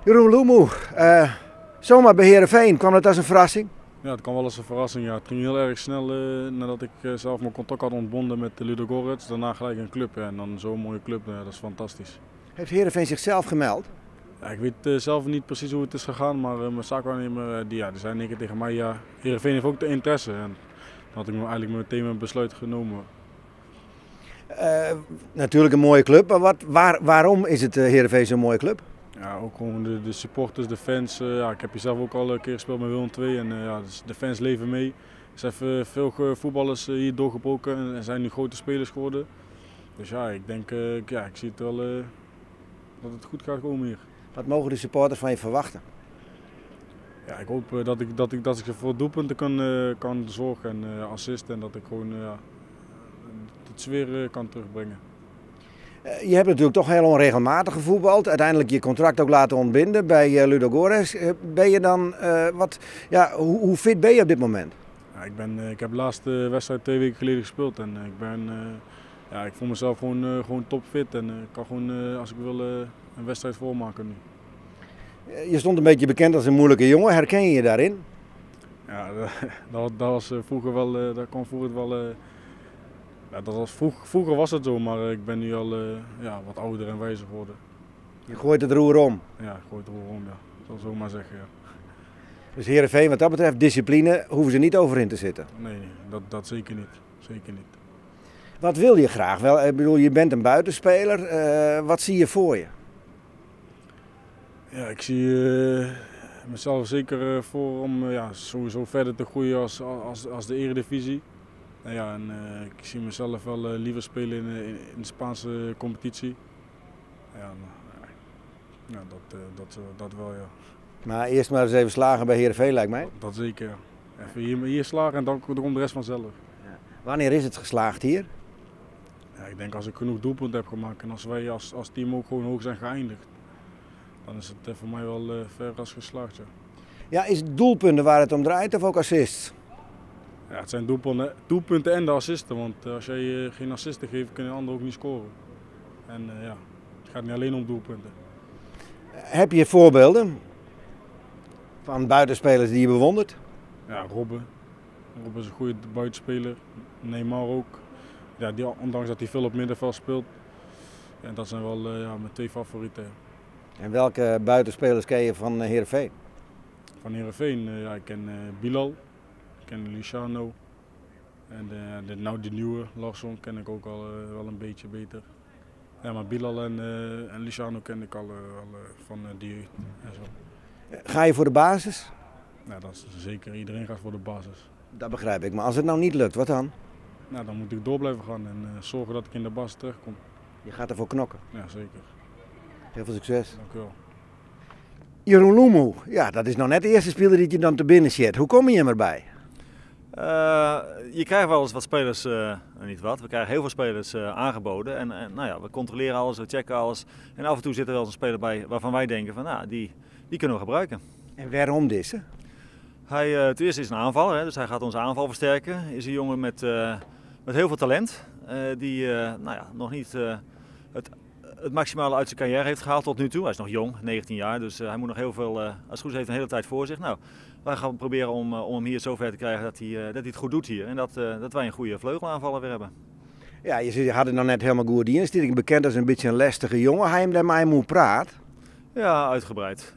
Jeroen Lumu, zomaar bij Heerenveen, kwam dat als een verrassing? Ja, het kwam wel als een verrassing. Ja. Het ging heel erg snel nadat ik zelf mijn contact had ontbonden met Ludogorets. Daarna gelijk een club en dan zo'n mooie club, dat is fantastisch. Heeft Heerenveen zichzelf gemeld? Ja, ik weet zelf niet precies hoe het is gegaan, maar mijn zaakwaarnemer die, ja, die zei in één keer tegen mij, ja, Heerenveen heeft ook de interesse. En dan had ik me eigenlijk meteen mijn besluit genomen. Natuurlijk een mooie club, maar waarom is het Heerenveen zo'n mooie club? Ja, ook gewoon de supporters, de fans. Ja, ik heb hier zelf ook al een keer gespeeld met Willem II en ja, dus de fans leven mee. Er zijn veel voetballers hier doorgebroken en zijn nu grote spelers geworden. Dus ja, ik denk, ja, ik zie het wel dat het goed gaat komen hier. Wat mogen de supporters van je verwachten? Ja, ik hoop dat ik voor doelpunten kan zorgen en assisten en dat ik gewoon het sfeer kan terugbrengen. Je hebt natuurlijk toch heel onregelmatig gevoetbald. Uiteindelijk je contract ook laten ontbinden bij Ludogorets. Ben je dan, wat, ja, hoe, hoe fit ben je op dit moment? Ja, ik heb de laatste wedstrijd 2 weken geleden gespeeld en ik voel mezelf gewoon topfit en ik kan gewoon als ik wil een wedstrijd volmaken nu. Je stond een beetje bekend als een moeilijke jongen. Herken je je daarin? Ja, dat, dat was vroeger wel dat kwam vroeger wel ja, dat was vroeg, vroeger was het zo, maar ik ben nu al ja, wat ouder en wijzer geworden. Je gooit het roer om? Ja, ik gooi het roer om, ja. Ik zal zo maar zeggen, ja. Dus Heerenveen, wat dat betreft, discipline, hoeven ze niet over in te zitten? Nee, nee, dat zeker niet. Zeker niet. Wat wil je graag? Wel, ik bedoel, je bent een buitenspeler. Wat zie je voor je? Ja, ik zie mezelf zeker voor om sowieso verder te groeien als de Eredivisie. Nou ja, en ik zie mezelf wel liever spelen in de Spaanse competitie. Ja, en ja, dat dat, dat wel, ja. Maar eerst maar eens even slagen bij Heerenveen, lijkt mij. Dat zeker, ja. Even hier slagen en dan komt de rest vanzelf. Ja. Wanneer is het geslaagd hier? Ja, ik denk als ik genoeg doelpunten heb gemaakt en als wij als team ook gewoon hoog zijn geëindigd, dan is het voor mij wel ver als geslaagd, ja. Ja, is het doelpunten waar het om draait of ook assists? Ja, het zijn doelpunten en de assisten, want als jij geen assisten geeft, kunnen anderen ook niet scoren. En ja, het gaat niet alleen om doelpunten. Heb je voorbeelden van buitenspelers die je bewondert? Ja, Robben. Robben is een goede buitenspeler. Neymar ook. Ja, die, ondanks dat hij veel op middenveld speelt. En dat zijn wel mijn 2 favorieten. Ja. En welke buitenspelers ken je van Heerenveen? Van Heerenveen? Ja, ik ken Bilal, ik ken Luciano. En de nieuwe Larsson ken ik ook al wel een beetje beter. Ja, maar Bilal en Luciano ken ik al van de jeugd en zo. Ga je voor de basis? Ja, dat is zeker. Iedereen gaat voor de basis. Dat begrijp ik. Maar als het nou niet lukt, wat dan? Nou, dan moet ik door blijven gaan en zorgen dat ik in de basis terechtkom. Je gaat ervoor knokken? Ja, zeker. Heel veel succes. Dank u wel. Jeroen Lumu, ja, dat is nou net de eerste speler die je dan te binnen zit. Hoe kom je hem erbij? Je krijgt wel eens wat spelers, niet wat, we krijgen heel veel spelers aangeboden. En we controleren alles, we checken alles. En af en toe zit er wel eens een speler bij waarvan wij denken van, nou, die kunnen we gebruiken. En waarom deze? Hij ten eerste is een aanvaller, hè, dus hij gaat onze aanval versterken. Is een jongen met heel veel talent, die nog niet het maximale uit zijn carrière heeft gehaald tot nu toe. Hij is nog jong, 19 jaar, dus hij moet nog heel veel, als het goed is, heeft een hele tijd voor zich. Wij gaan proberen om hem hier zover te krijgen dat hij het goed doet hier. En dat wij een goede vleugelaanvaller weer hebben. Ja, je zei, je had het nog net helemaal goed in. Is hij bekend als een beetje een lastige jongen? Hij hem daar maar moet praat? Ja, uitgebreid.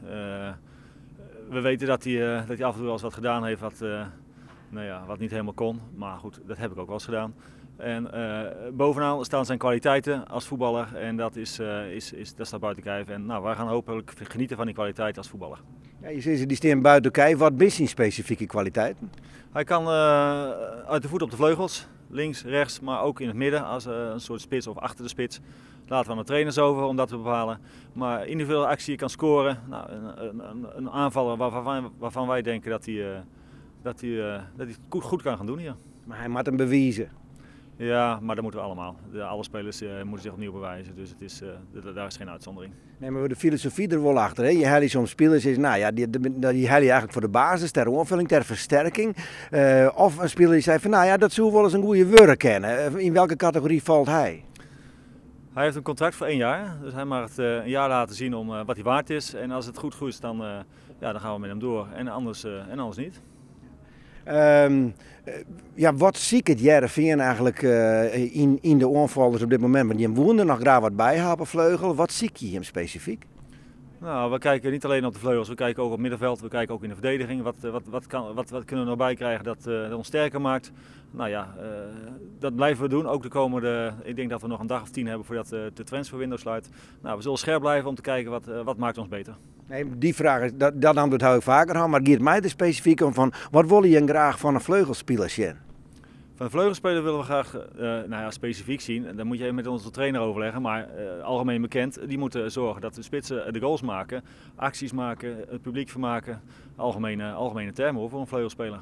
We weten dat hij af en toe wel eens wat gedaan heeft wat niet helemaal kon. Maar goed, dat heb ik ook wel eens gedaan. En bovenaan staan zijn kwaliteiten als voetballer en dat staat buiten kijf. En wij gaan hopelijk genieten van die kwaliteit als voetballer. Ja, je ziet ze, die staan buiten kijf. Wat is zijn specifieke kwaliteiten? Hij kan uit de voet op de vleugels, links, rechts, maar ook in het midden als een soort spits of achter de spits. Laten we aan de trainers over om dat te bepalen. Maar individuele actie kan scoren. Een aanvaller waarvan wij denken dat hij het goed kan gaan doen hier. Maar hij moet hem bewijzen. Ja, maar dat moeten we allemaal. Alle spelers moeten zich opnieuw bewijzen, dus daar is geen uitzondering. Nee, maar de filosofie er wel achter. Hè? Je haalt soms spelers is, nou ja, die, die, die haal je eigenlijk voor de basis, ter aanvulling, ter versterking. Of een speler die zei van, nou ja, dat zou wel eens een goede wurk kennen. In welke categorie valt hij? Hij heeft een contract voor één jaar, dus hij mag het een jaar laten zien om wat hij waard is. En als het goed is, dan, ja, dan gaan we met hem door en anders, en anders niet. Ja, wat siket Hearrenfean eigenlijk yn de oanfallers op dit momint? Want jim woene der noch graach wat by ha op 'e fleugel. Wat sykje jim spesifyk? Nou, we kijken niet alleen op de vleugels, we kijken ook op het middenveld, we kijken ook in de verdediging. Wat kunnen we nog bij krijgen dat ons sterker maakt? Nou ja, dat blijven we doen. Ook de komende, ik denk dat we nog een dag of 10 hebben voordat de transferwindow sluit. Nou, we zullen scherp blijven om te kijken wat maakt ons beter. Nee, die vraag is, dat antwoord hou ik faker hân, mar it giet my der spesifyk om fan, wat wolle jim graach fan in fleugelspiler sjen? Van de vleugelspeler willen we graag nou ja, specifiek zien. Dan moet je even met onze trainer overleggen. Maar algemeen bekend, die moeten zorgen dat de spitsen de goals maken, acties maken, het publiek vermaken. Algemene termen hoor, voor een vleugelspeler.